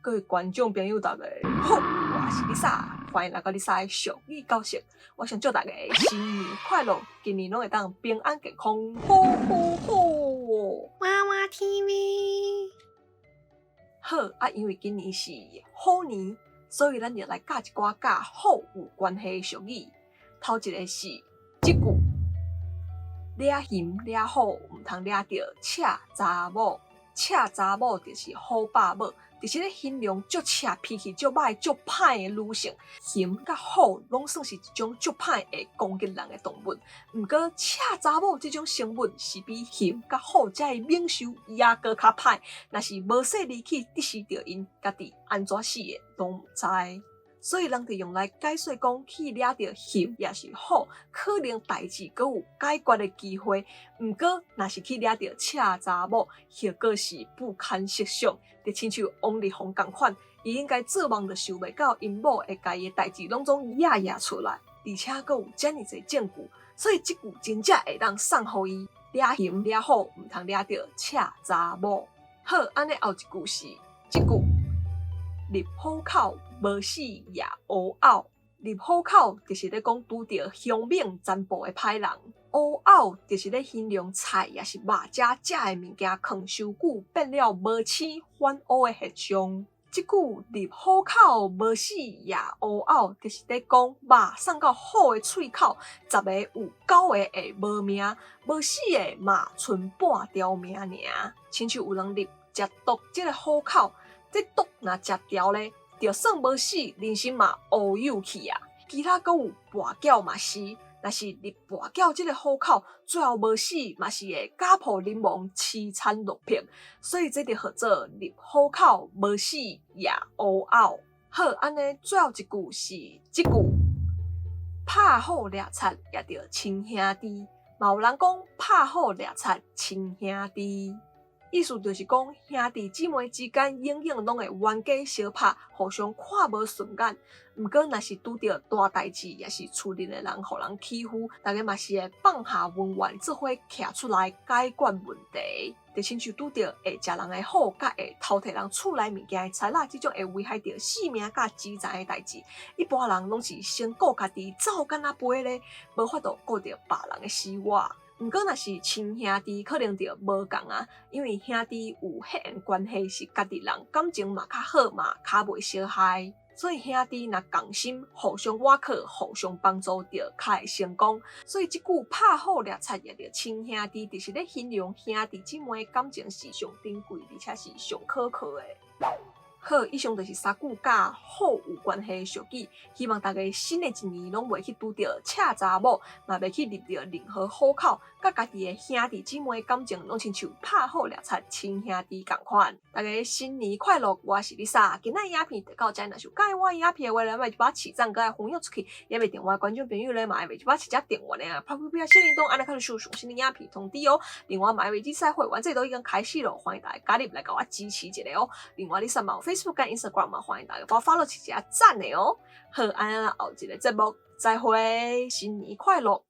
各位觀眾朋友，大家好，我是麗莎，歡迎來到麗莎的俗語教室。我想祝大家新年快樂，今年攏會當平安健康，好好好。娃娃 TV。好啊，因為今年是虎年，所以咱就來教一寡佮虎有關係的俗語。頭一个是這句：掠熊掠虎，毋通掠著赤查某。赤查某就是虎爸母，就是咧形容足赤脾氣足䆀足歹的女性。熊佮虎攏算是一種足歹會攻擊人的動物，毋過赤查某這種生物是比熊佮虎遮的猛獸猶閣較歹。若是無勢利去得勢著𪜶，家己按怎死的攏毋知。所以人就用來解說講，去掠著熊抑是虎，可能代誌閣有解決的機會。毋過，若是去掠著赤查某，後果是不堪設想。就親像王力宏仝款，伊應該做夢都想袂到，𪜶某會共伊的代誌攏總掖掖出來，而且閣有遮爾濟證據，所以這句真正會當送予伊掠熊掠虎，毋通掠著赤查某。好，按呢後一句是這句：入虎口，無死也烏漚。入虎口就是咧講拄著兇猛殘暴的歹人，烏漚就是咧形容菜抑是肉食食的物件囥傷久變了無青反烏的現象。這句入虎口無死也烏漚，就是咧講肉送到虎的喙口，十个有九個會無命，無死的嘛賰半條命爾。親像有人入食毒這个虎口，這毒若食著咧，就算無死，人生嘛烏有去啊！其他閣有跋筊嘛是，若是入跋筊這个虎口，最後無死嘛是會家破人亡、淒慘落魄。所以這就號做入虎口無死也烏漚。好，按呢最後一句是這句：拍虎掠賊掠著親兄弟，嘛有人講拍虎掠賊親兄弟。意思就是講，兄弟姊妹之間永遠攏會冤家相拍，互相看無順眼。毋過，若是拄著大代誌，抑是厝裡的人予人欺負，大家嘛是會放下恩怨，做伙徛出來解決問題。就親像拄著會食人的虎，佮會偷提人厝內物件的賊仔，這種會危害著性命佮資財的代誌，一般人攏是先顧家己，走敢若飛咧，無法度顧著別人的死活。毋過，若是親兄弟，可能就無仝啊，因為兄弟有血緣關係，是家己人，感情嘛較好，嘛較袂相害。所以兄弟若仝心，互相倚靠，互相幫助，就較會成功。所以這句拍虎掠賊掠著親兄弟，就是咧形容兄弟姊妹感情是上珍貴，而且是上可靠的。好，以上就是三句佮虎有關係的俗語，希望大家新的一年攏袂去拄著赤查某，嘛袂去入著任何虎口，佮家己的兄弟姊妹感情攏親像拍虎掠賊親兄弟仝款。大家新年快樂，我是麗莎。今仔影片就到這，若是有佮意我影片的話咧，嘛就把起讚閣分享出去，也袂訂閱觀眾朋友咧，嘛會就把起加訂閱的啊，拍拍拍小鈴鐺，按呢較會收上新的影片通知哦。另外，嘛會記賽會員制度已經開始咯，歡迎大家加入來共我支持一下哦。另外，麗莎嘛有 Facebook 佮 Instagram 嘛，歡迎大家幫我 follow 起一下讚的哦。好，按呢後一个節目再會，新年快樂！